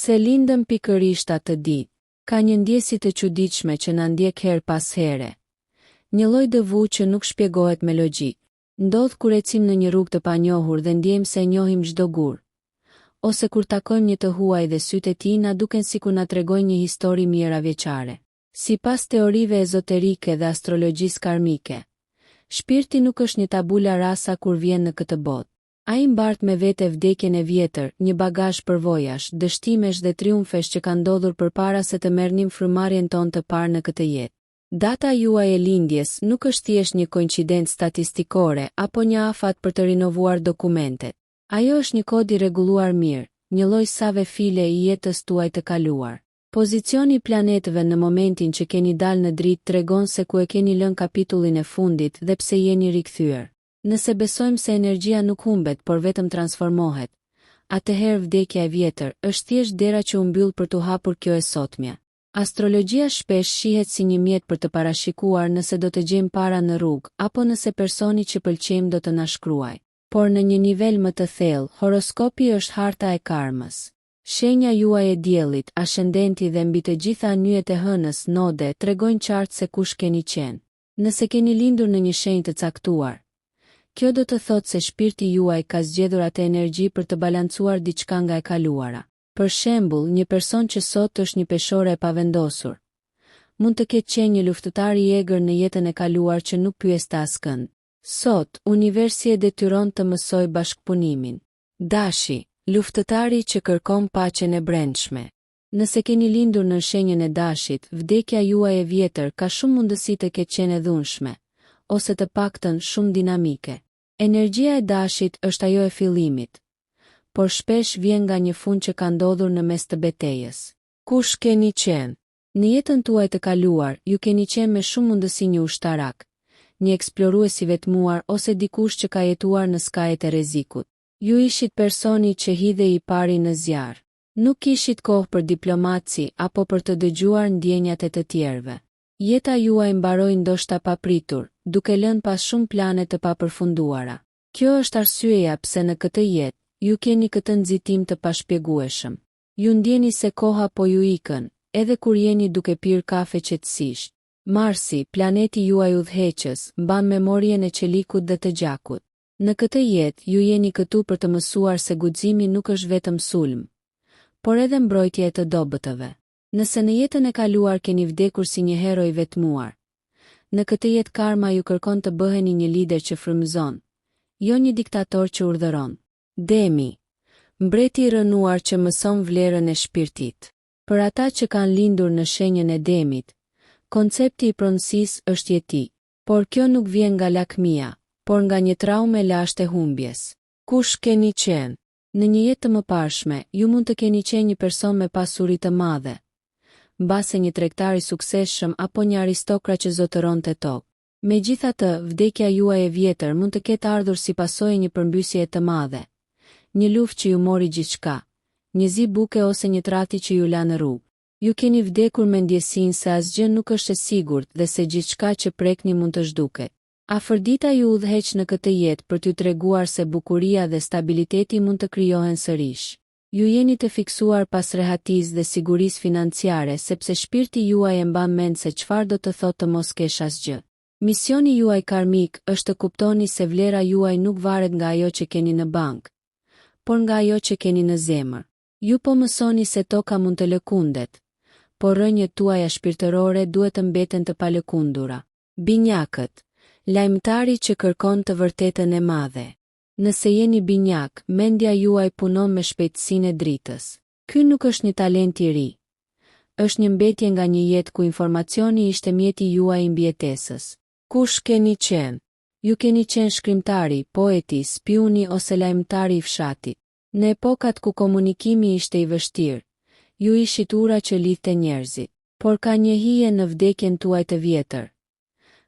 Pse lindëm pikërisht atë ditë? Ka një ndjesi të çuditshme që na ndjek herë pas here. Një lloj deja vu që nuk shpjegohet me logjikë. Ndodh kur ecim në një rrugë të panjohur dhe ndjejmë se e njohim çdo gur. Ose kur takojmë një të huaj dhe sytë e tij na duken sikur na tregojnë një histori mijëravjeçare. Sipas teorive ezoterike dhe astrologjisë karmike, shpirti nuk është një tabula rasa kur vjen në këtë botë. Ai mbart me vete vdekjen e vjetër, një bagazh përvojash, dështimesh dhe triumfesh që kanë ndodhur përpara se të merrnim frymëmarrjen tonë të parë në këtë jetë. Data juaj e lindjes nuk është thjesht një koincidencë statistikore apo një afat për të rinovuar dokumentet. Ajo është një kod i rregulluar mirë, një lloj save file i jetës tuaj të kaluar. Pozicioni i planetëve në momentin që keni dalë në dritë tregon se ku e keni lënë kapitullin e fundit dhe pse jeni rikthyer. Nëse besojmë se energjia nuk humbet, por vetëm transformohet, atëherë vdekja e vjetër është thjesht dera që u mbyll për t'u hapur kjo e sotmja. Astrologjia shpesh shihet si një mjet për të parashikuar nëse do të gjejmë para në rrugë apo nëse personi që pëlqejmë do të na shkruajë. Por në një nivel më të thellë, horoskopi është harta e karmës. Shenja juaj e diellit, ashendenti dhe mbi të gjitha nyjet e hënës, node, tregojnë qartë se kush keni qenë. Nëse keni lindur në një shenjë të caktuar, kjo do të thotë se shpirti juaj ka zgjedhur atë energji për të balancuar diçka nga e kaluara. Për shembull, një person që sot është një peshore e pavendosur, mund të ketë qenë një luftëtar i egër në jetën e kaluar që nuk pyeste askënd. Sot, universi e detyron të mësojë bashkëpunimin. Dashi, luftëtari që kërkon paqen e brendshme. Nëse keni lindur nën shenjën e Dashit, vdekja juaj e vjetër ka shumë mundësi të ketë qenë e dhunshme, ose të paktën shumë dinamike. Energjia e Dashit është ajo e fillimit, por shpesh vjen nga një fund që ka ndodhur në mes të betejës. Kush keni qenë? Në jetën tuaj të kaluar, ju keni qenë me shumë mundësi një ushtarak, një eksplorues i vetmuar ose dikush që ka jetuar në skajet e rrezikut. Ju ishit personi që hidhej i pari në zjarr. Nuk kishit kohë për diplomaci apo për të dëgjuar ndjenjat e të tjerëve. Jeta juaj mbaroi ndoshta papritur, duke lënë pas shumë plane të papërfunduara. Kjo është arsyeja pse në këtë jetë, ju keni këtë nxitim të pashpjegueshëm. Ju ndjeni se koha po ju ikën, edhe kur jeni duke pirë kafe qetësisht. Marsi, planeti juaj udhëheqës, mban memorien e çelikut dhe të gjakut. Në këtë jetë, ju jeni këtu për të mësuar se guximi nuk është vetëm sulm, por edhe mbrojtje e të dobëtëve. Nëse në jetën e kaluar keni vdekur si një hero i vetmuar, në këtë jetë karma ju kërkon të bëheni një lider që frymëzon, jo një diktator që urdhëron. Demi, mbreti i rrënuar që mëson vlerën e shpirtit. Për ata që kanë lindur në shenjën e Demit, koncepti i pronësisë është jetik. Por kjo nuk vjen nga lakmia, por nga një traumë e lashtë e humbjes. Kush keni qenë? Në një jetë të mëparshme, ju mund të keni qenë një person me pasuri të madhe, mbase një tregtar i suksesshëm apo një aristokrat që zotëronte tokë. Megjithatë, vdekja juaj e vjetër mund të ketë ardhur si pasojë e një përmbysjeje të madhe, një luftë që ju mori gjithçka, një zi buke ose një tradhti që ju la në rrugë. Ju keni vdekur me ndjesinë se asgjë nuk është e sigurt dhe se gjithçka që prekni mund të zhduket. Afërdita ju udhëheq në këtë jetë për t'ju treguar se bukuria dhe stabiliteti mund të krijohen sërish. Ju jeni të fiksuar pas rehatisë dhe sigurisë financiare sepse shpirti juaj e mban mend se çfarë do të thotë të mos kesh asgjë. Misioni juaj karmik është të kuptoni se vlera juaj nuk varet nga ajo që keni në bankë, por nga ajo që keni në zemër. Ju po mësoni se toka mund të lëkundet, por rrënjët tuaja shpirtërore duhet të mbeten të palëkundura. Binjakët, lajmëtari që kërkon të vërtetën e madhe. Nëse jeni binjak, mendja juaj punon me shpejtësinë e dritës. Ky nuk është një talent i ri. Është një mbetje nga një jetë ku informacioni ishte mjeti juaj i mbijetesës. Kush keni qenë? Ju keni qenë shkrimtari, poeti, spiuni ose lajmëtari i fshatit. Në epokat ku komunikimi ishte i vështirë, ju ishit ura që lidhte njerëzit. Por ka një hije në vdekjen tuaj të vjetër.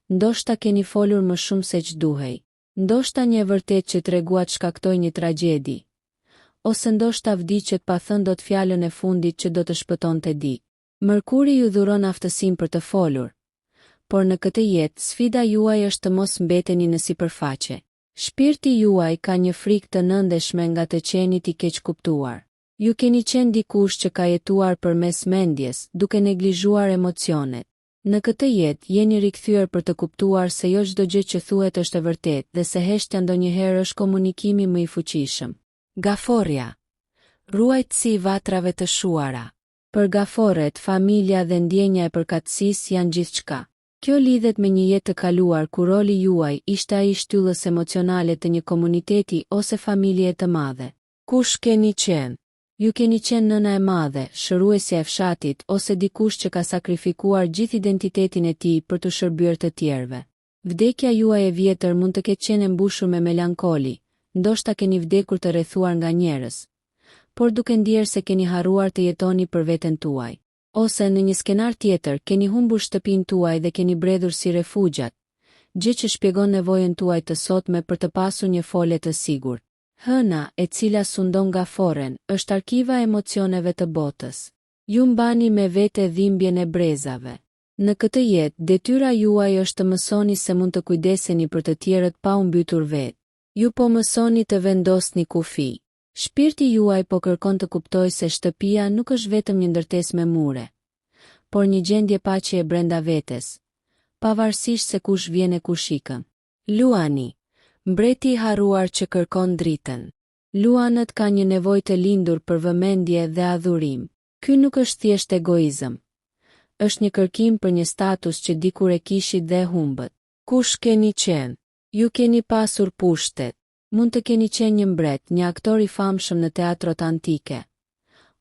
Ndoshta keni folur më shumë seç duhej. Ndoshta një e vërtetë që treguat shkaktoi një tragjedi. Ose ndoshta vdiqët pa thënë dot fjalën e fundit që do të shpëtonte dikë. Mërkuri ju dhuron aftësinë për të folur. Por në këtë jetë, sfida juaj është të mos mbeteni në sipërfaqe. Shpirti juaj ka një frikë të nëndheshme nga të qenit i keqkuptuar. Ju keni qenë dikush që ka jetuar përmes mendjes, duke neglizhuar emocionet. Në këtë jetë, jeni rikthyer për të kuptuar se jo çdo gjë që thuhet është e vërtetë dhe se heshtja ndonjëherë është komunikimi më i fuqishëm. Gaforrja. Ruajtësi i vatrave të shuara. Për gaforret, familja dhe ndjenja e përkatësisë janë gjithçka. Kjo lidhet me një jetë të kaluar ku roli juaj ishte ai i shtyllës emocionale të një komuniteti ose familjeje të madhe. Kush keni qenë? Ju keni qenë nëna e madhe, shëruesja e fshatit ose dikush që ka sakrifikuar gjithë identitetin e tij për t'u shërbyer të tjerëve. Vdekja juaj e vjetër mund të ketë qenë e mbushur me melankoli, ndoshta keni vdekur të rrethuar nga njerëz, por duke ndier se keni harruar të jetoni për veten tuaj. Ose, në një skenar tjetër, keni humbur shtëpinë tuaj dhe keni bredhur si refugjat, gjë që shpjegon nevojën tuaj të sotme për të pasur një fole të sigurt. Hëna, e cila sundon gaforren, është arkiva e emocioneve të botës. Ju mbani me vete dhimbjen e brezave. Në këtë jetë, detyra juaj është të mësoni se mund të kujdeseni për të tjerët pa u mbytur vetë. Ju po mësoni të vendosni kufij. Shpirti juaj po kërkon të kuptojë se shtëpia nuk është vetëm një ndërtesë me mure, por një gjendje paqeje brenda vetes, pavarësisht se kush vjen e kush ikën. Luani, mbreti i harruar që kërkon dritën. Luanët kanë një nevojë të lindur për vëmendje dhe adhurim. Ky nuk është thjesht egoizëm. Është një kërkim për një status që dikur e kishit dhe e humbët. Kush keni qenë? Ju keni pasur pushtet. Mund të keni qenë një mbret, një aktor i famshëm në teatrot antike,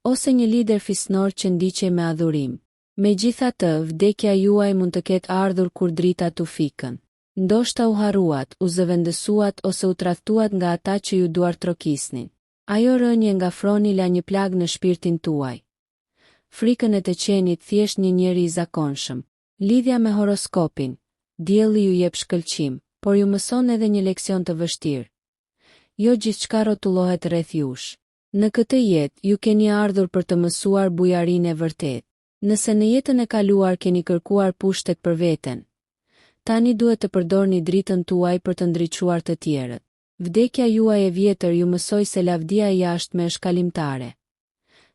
ose një lider fisnor që ndiqej me adhurim. Megjithatë, vdekja juaj mund të ketë ardhur kur dritat u fikën. Ndoshta u harruat, u zëvendësuat ose u tradhtuat nga ata që ju duartrokisnin. Ajo rënie nga froni la një plagë në shpirtin tuaj. Frikën e të qenit thjesht një njeri i zakonshëm. Lidhja me horoskopin, Dielli ju jep shkëlqim, por ju mëson edhe një leksion të vështirë. Jo gjithçka rrotullohet rreth jush. Në këtë jetë, ju keni ardhur për të mësuar bujarinë e vërtetë. Nëse në jetën e kaluar keni kërkuar pushtet për veten, tani duhet të përdorni dritën tuaj për të ndriçuar të tjerët. Vdekja juaj e vjetër ju mësoi se lavdia e jashtme është kalimtare.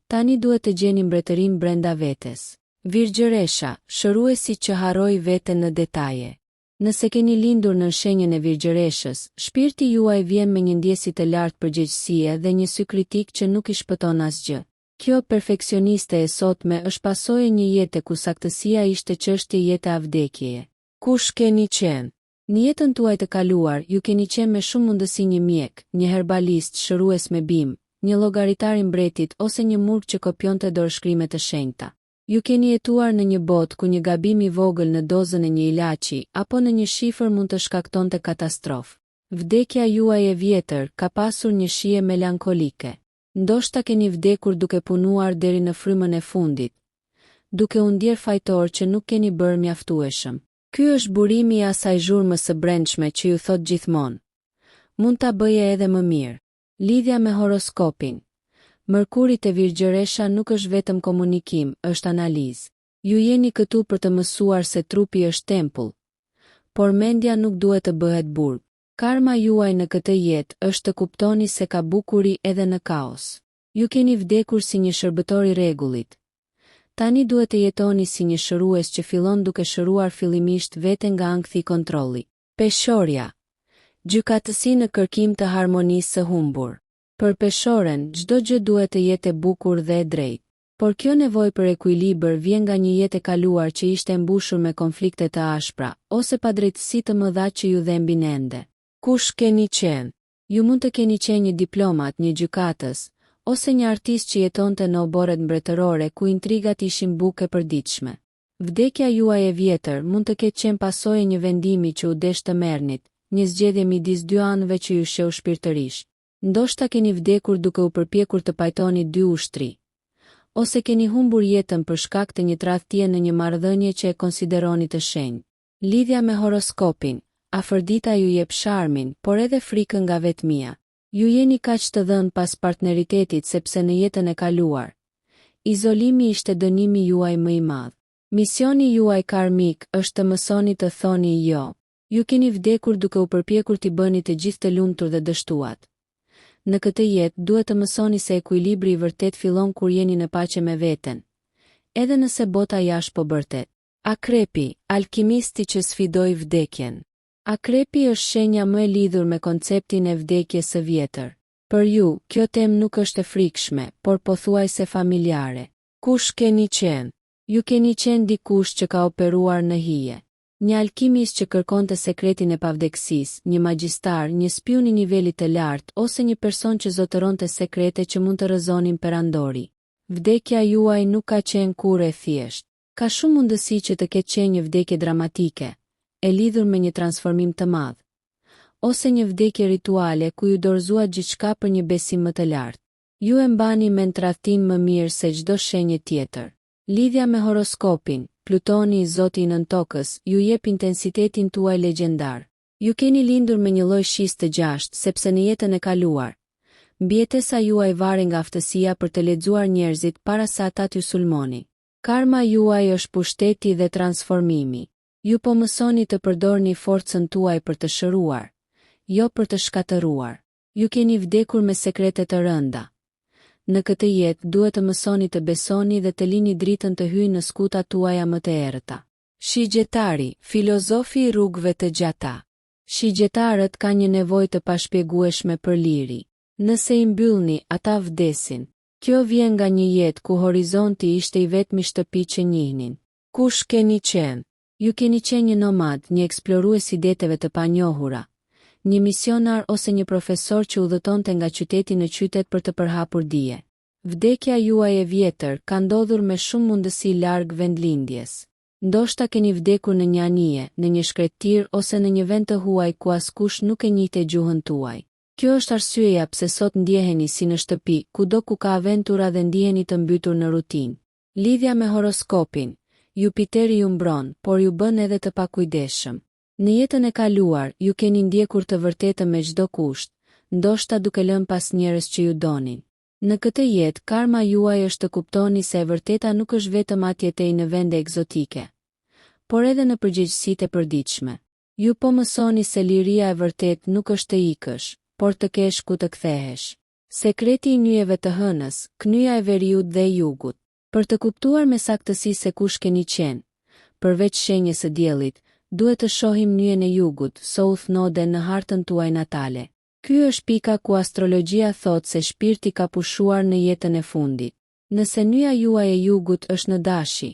Tani duhet të gjeni mbretërinë brenda vetes. Virgjëresha, shëruesi që harroi veten në detaje. Nëse keni lindur nën shenjën e Virgjëreshës, shpirti juaj vjen me një ndjesi të lartë përgjegjësie dhe një sy kritik që nuk i shpëton asgjë. Kjo perfeksioniste e sotme është pasojë e një jete ku saktësia ishte çështje jete a vdekjeje. Kush keni qenë? Në jetën tuaj të kaluar, ju keni qenë me shumë mundësi një mjek, një herbalist, shërues me bimë, një llogaritar i mbretit ose një murg që kopjonte dorëshkrime të shenjta. Ju keni jetuar në një botë ku një gabim i vogël në dozën e një ilaçi apo në një shifër mund të shkaktonte katastrofë. Vdekja juaj e vjetër ka pasur një shije melankolike. Ndoshta keni vdekur duke punuar deri në frymën e fundit, duke u ndjerë fajtor që nuk keni bërë mjaftueshëm. Ky është burimi i asaj zhurmës së brendshme që ju thotë gjithmonë, Mund ta bëje edhe më mirë. Lidhja me horoskopin. Mërkuri te Virgjëresha nuk është vetëm komunikim, është analizë. Ju jeni këtu për të mësuar se trupi është tempull, por mendja nuk duhet të bëhet burg. Karma juaj në këtë jetë është të kuptoni se ka bukuri edhe në kaos. Ju keni vdekur si një shërbëtor i rregullit. Tani duhet të jetoni si një shërues që fillon duke shëruar fillimisht veten nga ankthi i kontrollit. Peshorja. Gjykatësi në kërkim të harmonisë së humbur. Për Peshoren, çdo gjë duhet të jetë e bukur dhe e drejtë. Por kjo nevojë për ekuilibër vjen nga një jetë e kaluar që ishte e mbushur me konflikte të ashpra, ose padrejtësi të mëdha që ju dhembin ende. Kush keni qenë? Ju mund të keni qenë një diplomat, një gjykatës, ose një artist që jetonte në oborret mbretërore ku intrigat ishin bukë e përditshme. Vdekja juaj e vjetër mund të ketë qenë pasojë e një vendimi që u desh të merrnit, një zgjedhje midis dy anëve që ju sheu shpirtërisht. Ndoshta keni vdekur duke u përpjekur të pajtoni dy ushtri. Ose keni humbur jetën për shkak të një tradhtie në një marrëdhënie që e konsideroni të shenjtë. Lidhja me horoskopin, Afërdita ju jep sharmin, por edhe frikën nga vetmia. Ju jeni kaq të dhënë pas partneritetit sepse në jetën e kaluar, izolimi ishte dënimi juaj më i madh. Misioni juaj karmik është të mësoni të thoni jo. Ju keni vdekur duke u përpjekur t'i bëni të gjithë të lumtur dhe dështuat. Në këtë jetë, duhet të mësoni se ekuilibri i vërtetë fillon kur jeni në paqe me veten, edhe nëse bota jashtë po bërtet. Akrepi, alkimisti që sfidoi vdekjen. Akrepi është shenja më e lidhur me konceptin e vdekjes së vjetër. Për ju, kjo temë nuk është e frikshme, por pothuajse familjare. Kush keni qenë? Ju keni qenë dikush që ka operuar në hije. Një alkimist që kërkonte sekretin e pavdekësisë, një magjistar, një spiun i nivelit të lartë ose një person që zotëronte sekrete që mund të rrëzonin perandori. Vdekja juaj nuk ka qenë kurrë e thjeshtë. Ka shumë mundësi që të ketë qenë një vdekje dramatike, e lidhur me një transformim të madh. Ose një vdekje rituale ku ju dorëzuat gjithçka për një besim më të lartë. Ju e mbani mend tradhtinë më mirë se çdo shenjë tjetër. Lidhja me horoskopin, Plutoni, zoti i nëntokës, ju jep intensitetin tuaj legjendar. Ju keni lindur me një lloj shqisë të gjashtë, sepse në jetën e kaluar, mbijetesa juaj varej nga aftësia për të lexuar njerëzit para se ata t'ju sulmonin. Karma juaj është pushteti dhe transformimi. Ju po mësoni të përdorni forcën tuaj për të shëruar, jo për të shkatërruar. Ju keni vdekur me sekrete të rënda. Në këtë jetë, duhet të mësoni të besoni dhe të lini dritën të hyjë në skutat tuaja më të errëta. Shigjetari, filozofi i rrugëve të gjata. Shigjetarët kanë një nevojë të pashpjegueshme për liri. Nëse i mbyllni, ata vdesin. Kjo vjen nga një jetë ku horizonti ishte i vetmi shtëpi që njihnin. Kush keni qenë? Ju keni qenë një nomad, një eksplorues i deteve të panjohura, një misionar ose një profesor që udhëtonte nga qyteti në qytet për të përhapur dije. Vdekja juaj e vjetër ka ndodhur me shumë mundësi larg vendlindjes. Ndoshta keni vdekur në një anije, në një shkretëtirë ose në një vend të huaj ku askush nuk e njihte gjuhën tuaj. Kjo është arsyeja pse sot ndjeheni si në shtëpi, kudo ku ka aventura dhe ndiheni të mbytur në rutinë. Lidhja me horoskopin, Jupiteri ju mbron, por ju bën edhe të pakujdesshëm. Në jetën e kaluar, ju keni ndjekur të vërtetën me çdo kusht, ndoshta duke lënë pas njerëz që ju donin. Në këtë jetë, karma juaj është të kuptoni se e vërteta nuk është vetëm atje tej në vende ekzotike, por edhe në përgjegjësitë e përditshme. Ju po mësoni se liria e vërtetë nuk është të ikësh, por të kesh ku të kthehesh. Sekreti i nyjeve të hënës, knyja e veriut dhe e jugut. Për të kuptuar me saktësi se kush keni qenë, përveç shenjës së diellit, duhet të shohim nyjen e jugut, South Node në hartën tuaj natale. Ky është pika ku astrologjia thotë se shpirti ka pushuar në jetën e fundit. Nëse nyja juaj e jugut është në Dashi,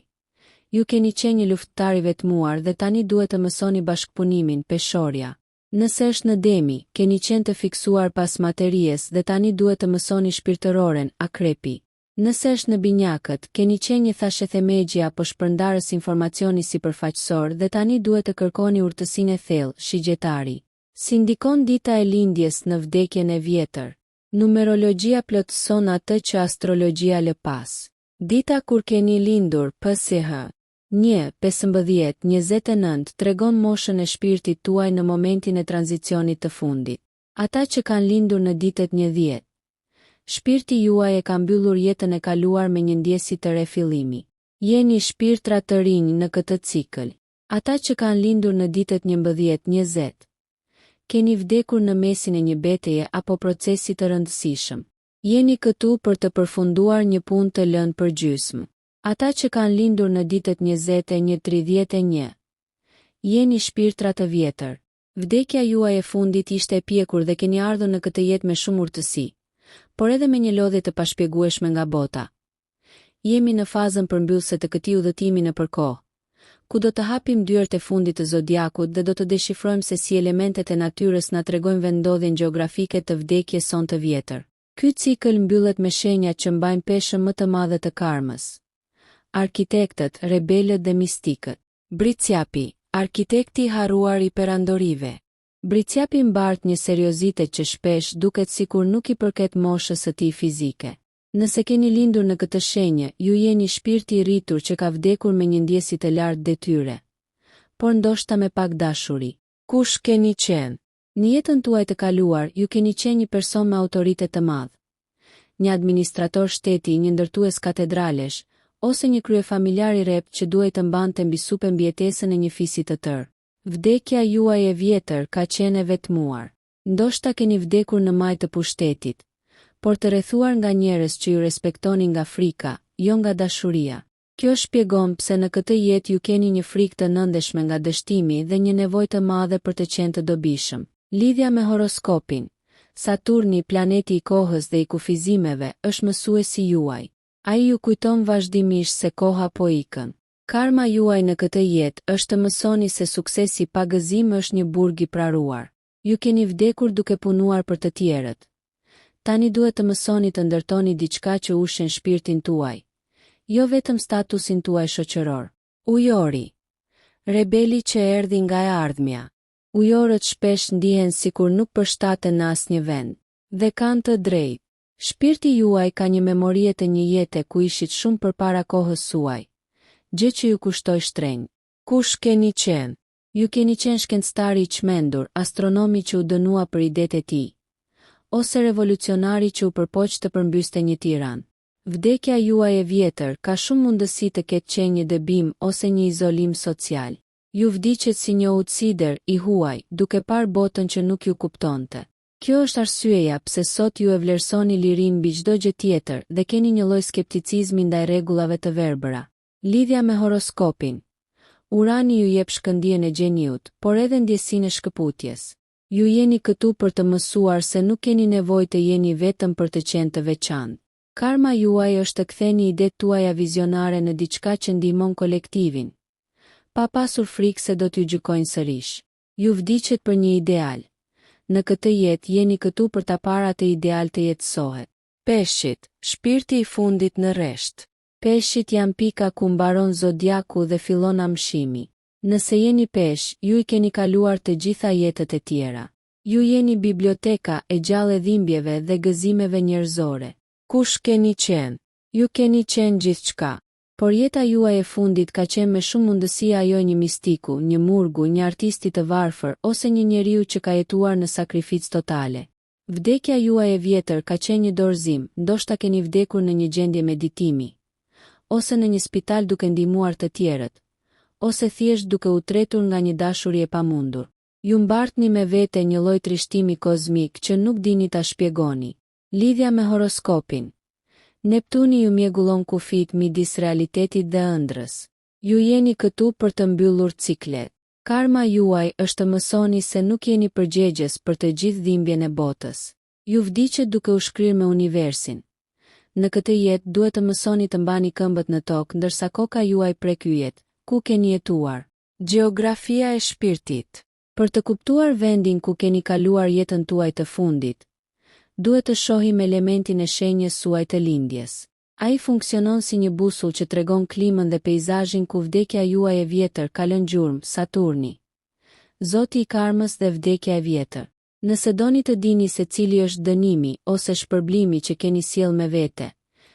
ju keni qenë një luftëtar i vetmuar dhe tani duhet të mësoni bashkëpunimin, Peshorja. Nëse është në Demi, keni qenë të fiksuar pas materies dhe tani duhet të mësoni shpirtëroren, Akrepi. Nëse është në Binjakët, keni qenë një thashethemexhi apo shpërndarës informacioni sipërfaqësor dhe tani duhet të kërkoni urtësinë e thellë, Shigjetari. Si ndikon dita e lindjes në vdekjen e vjetër? Numerologjia plotëson atë që astrologjia lë pas. Dita kur keni lindur, PSH. Një, 15, 29, tregon moshën e shpirtit tuaj në momentin e tranzicionit të fundit. Ata që kanë lindur në ditët një 10. Shpirti juaj e ka mbyllur jetën e kaluar me një ndjesi të re fillimi. Jeni shpirtra të rinj në këtë cikël. Ata që kanë lindur në ditët 11, 20. Keni vdekur në mesin e një beteje apo procesi të rëndësishëm. Jeni këtu për të përfunduar një punë të lënë përgjysmë. Ata që kanë lindur në ditët 21 31. Jeni shpirtra të vjetër. Vdekja juaj e fundit ishte e pjekur dhe keni ardhur në këtë jetë me shumë urtësi, por edhe me një lodhje të pashpjegueshme nga bota. Jemi në fazën përmbyllëse të këtij udhëtimi nëpër kohë, ku do të hapim dyert e fundit të zodiakut dhe do të deshifrojmë se si elementet e natyrës na tregojnë vendndodhjen gjeografike të vdekjes sonë të vjetër. Ky cikël mbyllet me shenjat që mbajnë peshën më të madhe të karmës. Arkitektët, rebelët dhe mistikët. Bricjapi, arkitekti i harruar i perandorive. Bricjapi mbart një seriozitet që shpesh duket sikur nuk i përket moshës së tij fizike. Nëse keni lindur në këtë shenjë, ju jeni shpirti i rritur që ka vdekur me një ndjesi të lartë detyre, por ndoshta me pak dashuri. Kush keni qenë? Në jetën tuaj të kaluar, ju keni qenë një person me autoritet të madh. Një administrator shteti, një ndërtues katedralesh, ose një kryefamiljar i rreptë që duhej të mbante mbi supe mbijetesën e një fisi të tërë. Vdekja juaj e vjetër ka qenë e vetmuar. Ndoshta keni vdekur në majë të pushtetit, por të rrethuar nga njerëz që ju respektonin nga frika, jo nga dashuria. Kjo shpjegon pse në këtë jetë ju keni një frikë të nëndheshme nga dështimi dhe një nevojë të madhe për të qenë të dobishëm. Lidhja me horoskopin. Saturni, planeti i kohës dhe i kufizimeve, është mësuesi juaj. Ai ju kujton vazhdimisht se koha po ikën. Karma juaj në këtë jetë është të mësoni se suksesi pa gëzim është një burg i praruar. Ju keni vdekur duke punuar për të tjerët. Tani duhet të mësoni të ndërtoni diçka që ushqen shpirtin tuaj, jo vetëm statusin tuaj shoqëror. Ujori. Rebeli që erdhi nga e ardhmja. Ujorët shpesh ndihen sikur nuk përshtaten në asnjë vend. Dhe kanë të drejtë. Shpirti juaj ka një memorie të një jete ku ishit shumë përpara kohës suaj, gjë që ju kushtoi shtrenjtë. Kush keni qenë? Ju keni qenë shkencëtari i çmendur, astronomi që u dënua për idetë e tij, ose revolucionari që u përpoq të përmbyste një tiran. Vdekja juaj e vjetër ka shumë mundësi të ketë qenë një dëbim ose një izolim social. Ju vdiqët si një outsider, i huaj, duke parë botën që nuk ju kuptonte. Kjo është arsyeja pse sot ju e vlerësoni lirinë mbi çdo gjë tjetër dhe keni një lloj skepticizmi ndaj rregullave të verbëra. Lidhja me horoskopin. Urani ju jep shkëndijën e gjeniut, por edhe ndjesinë e shkëputjes. Ju jeni këtu për të mësuar se nuk keni nevojë të jeni vetëm për të qenë të veçantë. Karma juaj është të ktheni idetë tuaja vizionare në diçka që ndihmon kolektivin, pa pasur frikë se do t'ju gjykojnë sërish. Ju vdiqët për një ideal. Në këtë jetë jeni këtu për ta parë atë ideal të jetësohet. Peshqit, shpirti i fundit në rresht. Peshqit janë pika ku mbaron zodiaku dhe fillon amshimi. Nëse jeni peshq, ju i keni kaluar të gjitha jetët e tjera. Ju jeni biblioteka e gjallë e dhimbjeve dhe gëzimeve njerëzore. Kush keni qenë? Ju keni qenë gjithçka. Por jeta juaj e fundit ka qenë me shumë mundësi ajo e një mistiku, një murgu, një artisti të varfër ose një njeriu që ka jetuar në sakrificë totale. Vdekja juaj e vjetër ka qenë një dorëzim, ndoshta keni vdekur në një gjendje meditimi, ose në një spital duke ndihmuar të tjerët, ose thjesht duke u tretur nga një dashuri e pamundur. Ju mbartni me vete një lloj trishtimi kozmik që nuk dini ta shpjegoni. Lidhja me horoskopin. Neptuni ju mjegullon kufijtë midis realitetit dhe ëndrrës. Ju jeni këtu për të mbyllur ciklet. Karma juaj është të mësoni se nuk jeni përgjegjës për të gjithë dhimbjen e botës. Ju vdiqët duke u shkrirë me universin. Në këtë jetë duhet të mësoni të mbani këmbët në tokë ndërsa koka juaj prek yjet, ku keni jetuar. Gjeografia e shpirtit. Për të kuptuar vendin ku keni kaluar jetën tuaj të fundit, duhet të shohim elementin e shenjës suaj të lindjes. Ai funksionon si një busull që tregon klimën dhe peizazhin ku vdekja juaj e vjetër ka lënë gjurmë, Saturni. Zoti i karmës dhe vdekja e vjetër. Nëse doni të dini se cili është dënimi ose shpërblimi që keni sjellë me vete,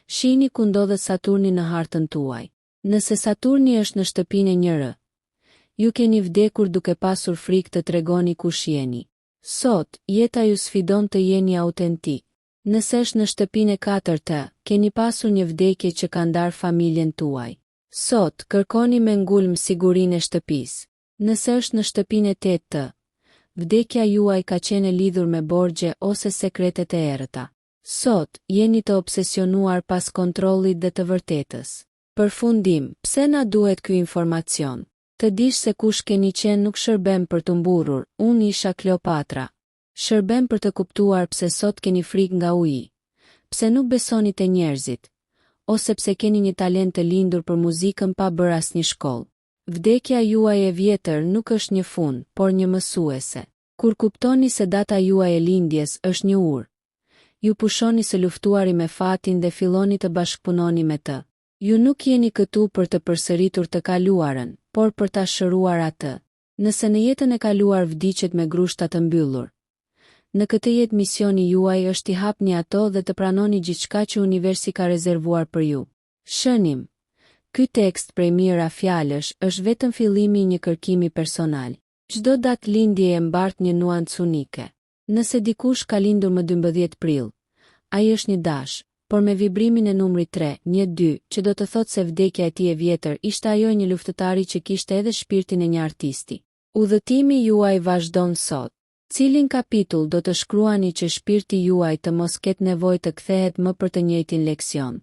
shihni ku ndodhet Saturni në hartën tuaj. Nëse Saturni është në shtëpinë e njërë, ju keni vdekur duke pasur frikë të tregoni kush jeni. Sot, jeta ju sfidon të jeni autentik. Nëse është në shtëpinë e katërt, keni pasur një vdekje që ka ndarë familjen tuaj. Sot, kërkoni me ngulm sigurinë e shtëpisë. Nëse është në shtëpinë e tetë, vdekja juaj ka qenë e lidhur me borxhe ose sekrete të errëta. Sot, jeni të obsesionuar pas kontrollit dhe të vërtetës. Përfundim, pse na duhet ky informacion? Të dish se kush keni qenë nuk shërben për t'u mburrur, unë isha Kleopatra, Shërben për të kuptuar pse sot keni frikë nga uji, pse nuk besoni te njerëzit, ose pse keni një talent të lindur për muzikën pa bërë asnjë shkollë. Vdekja juaj e vjetër nuk është një fund, por një mësuese. Kur kuptoni se data juaj e lindjes është një urë, ju pushoni së luftuari me fatin dhe filloni të bashkëpunoni me të. Ju nuk jeni këtu për të përsëritur të kaluarën, por për ta shëruar atë. Nëse në jetën e kaluar vdiqët me grushta të mbyllur, në këtë jetë misioni juaj është t'i hapni ato dhe të pranoni gjithçka që universi ka rezervuar për ju. Shënim, Ky tekst prej mijëra fjalësh është vetëm fillimi i një kërkimi personal. Çdo datë lindjeje mbart një nuancë unike. Nëse dikush ka lindur më 12 prill, ai është një dash, por me vibrimin e numrit tre, një, dy, që do të thotë se vdekja e tij e vjetër ishte ajo e një luftëtari që kishte edhe shpirtin e një artisti. Udhëtimi juaj vazhdon sot. Cilin kapitull do të shkruani që shpirti juaj të mos ketë nevojë të kthehet më për të njëjtin leksion?